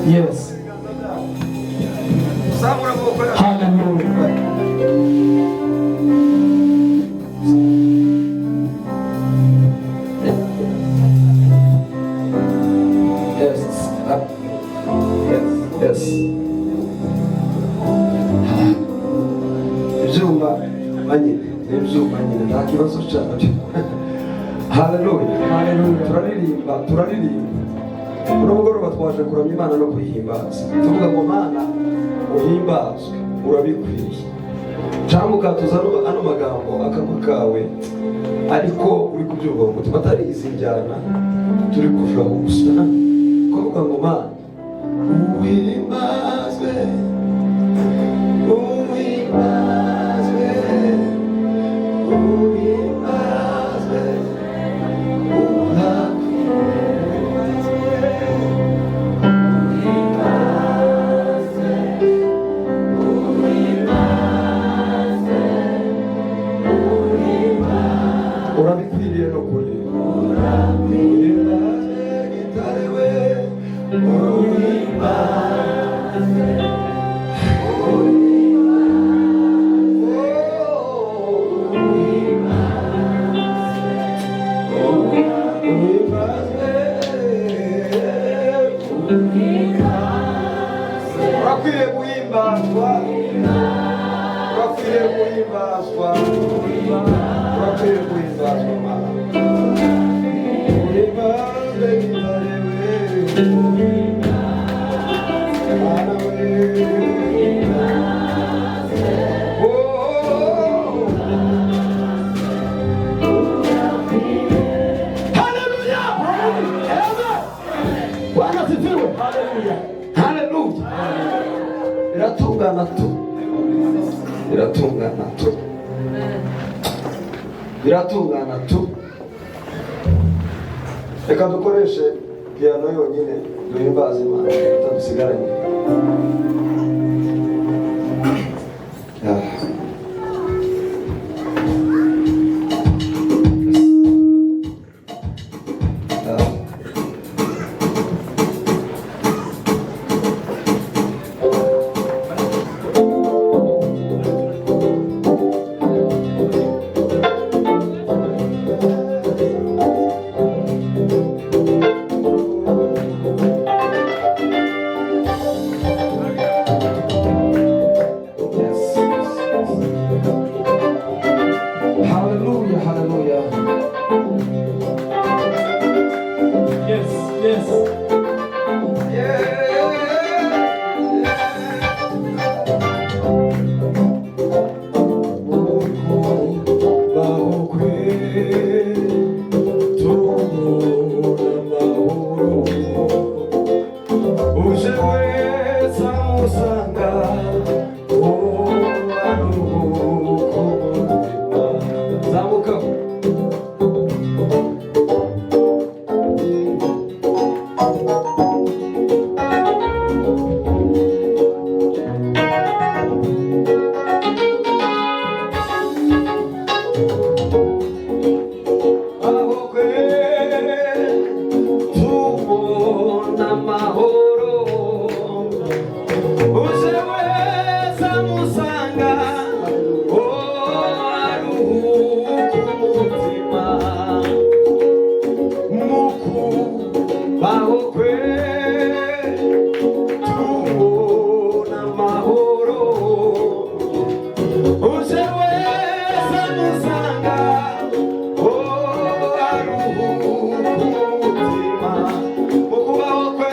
Yes. Zamura amaboko yawe. Hallelujah. Yes. Yes. Ibyuma nyine, ni ibyuma nyine, nta kibazo cyabyo. Haleluya. Hallelujah. Turaririmba, turaririmba. Uno mugoroba twaje kuramya Imana no kuyihimbaza. Tuvuga ngo: "Mana, uhimbazwe, urabikwiye." Cyangwa ukatuza ano magambo akanwa kawe, ariko uri kubyumva mu mutima, atari izi njyana turi kujaho gusa, kuvuga ngo: "Mana, uhimbazwe, uhimbazwe, uhimbazwe, uhimbazwe, uhimbazwe, uhimbazwe, uhimbazwe, urabikwiriye no kuri, uhimbazwe, gitare we, uhimbazwe, uhimbazwe, uhimbazwe, uhimbazwe, urakwiriye guhimbazwa, urakwiriye guhimbazwa, urakwiriye guhimbazwa, Mana, uhimbazwe, gitare we, Mana we. Oh. Haleluya! Amen. Bwana asifiwe. Haleluya. Biratungana tu. Biratungana tu. Biratungana tu. Reka dukoreshe piano yonyine duhimbaze Imana dusigaranye. Ah. Ah. Yes. Hallelujah, hallelujah. Yes. Yeah. Bahokwe tubona amahoro, uje wese amusanga aruhuko umutima. Zamukaho. Bahokwe tubona amahoro, uje wese amusanga aruhuka umutima. Mukubaho kwe tubona amahoro, uje wese amusanga aruhuka umutima. Mukubaho kwe.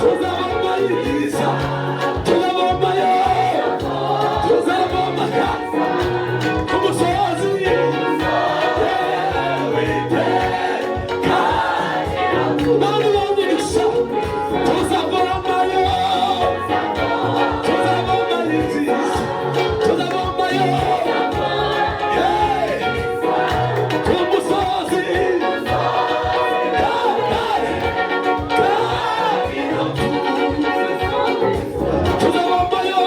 Tuzavoma ibyiza, tuzavomayo, tuzavoma ku musozi Uwiteka. Mana umugisha, tuzavomayo, tuzavoma ibyiza, tuzavomayo, hey, ku musozi. Tuzavomayo,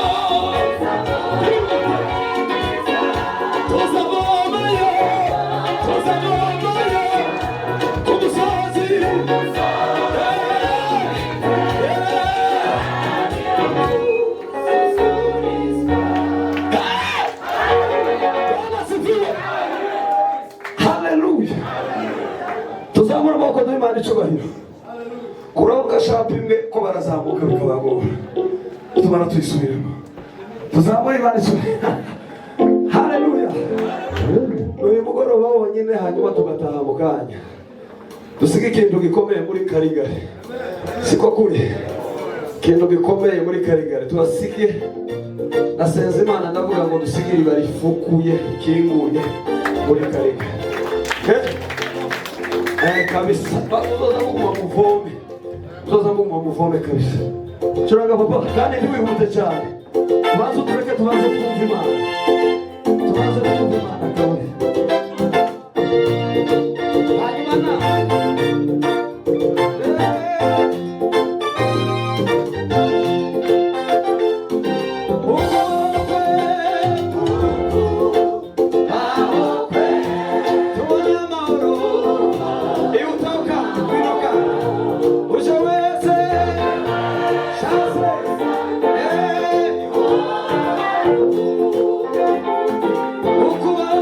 tuzavomayo, tuzavomayo ku musozi. Bwana asifiwe. Haleluya. Tuzamura amaboko duhe Imana icyubahiro. Kuraho gashapu imwe ko barazamuka bikabagora, tumara tuyisubiremo. Tuzamure Imana icyubahiro. Haleluya. Uyu mugoroba wonyine, hanyuma tugataha mu kanya. Dusige ikintu gikomeye muri Karigari, siko kuri? Ikintu gikomeye muri Karigari tubasige. Nasenze Imana, ndavuga ngo dusige iriba rifukuye, rikinguye muri Karigari. Eh? Eh, kabisa. Uzoza muguma muvome, uzoza muguma muvome kabisa. Curanga papa, kandi ntiwihute cyane. Tubanze utureke, tubanze twumve Imana, tubanze twumve Imana kabone. Hanyuma na tubonye amahoro. Iyo utoka winuka uje wese shase ukubaho.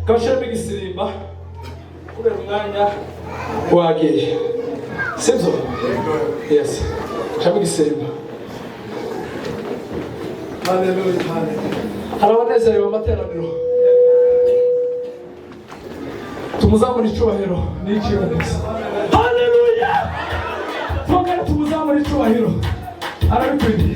Kabashiremo igisirimba kubera umwanya wagiye, sibyo? Yes, shiramo igisirimba. Haleluya, haleluya. Hari abanezerewe mu materaniro, tumuzamure icyubahiro n'iciboneza. Haleluya! Twongere tumuzamure icyubahiro, arabikwiriye.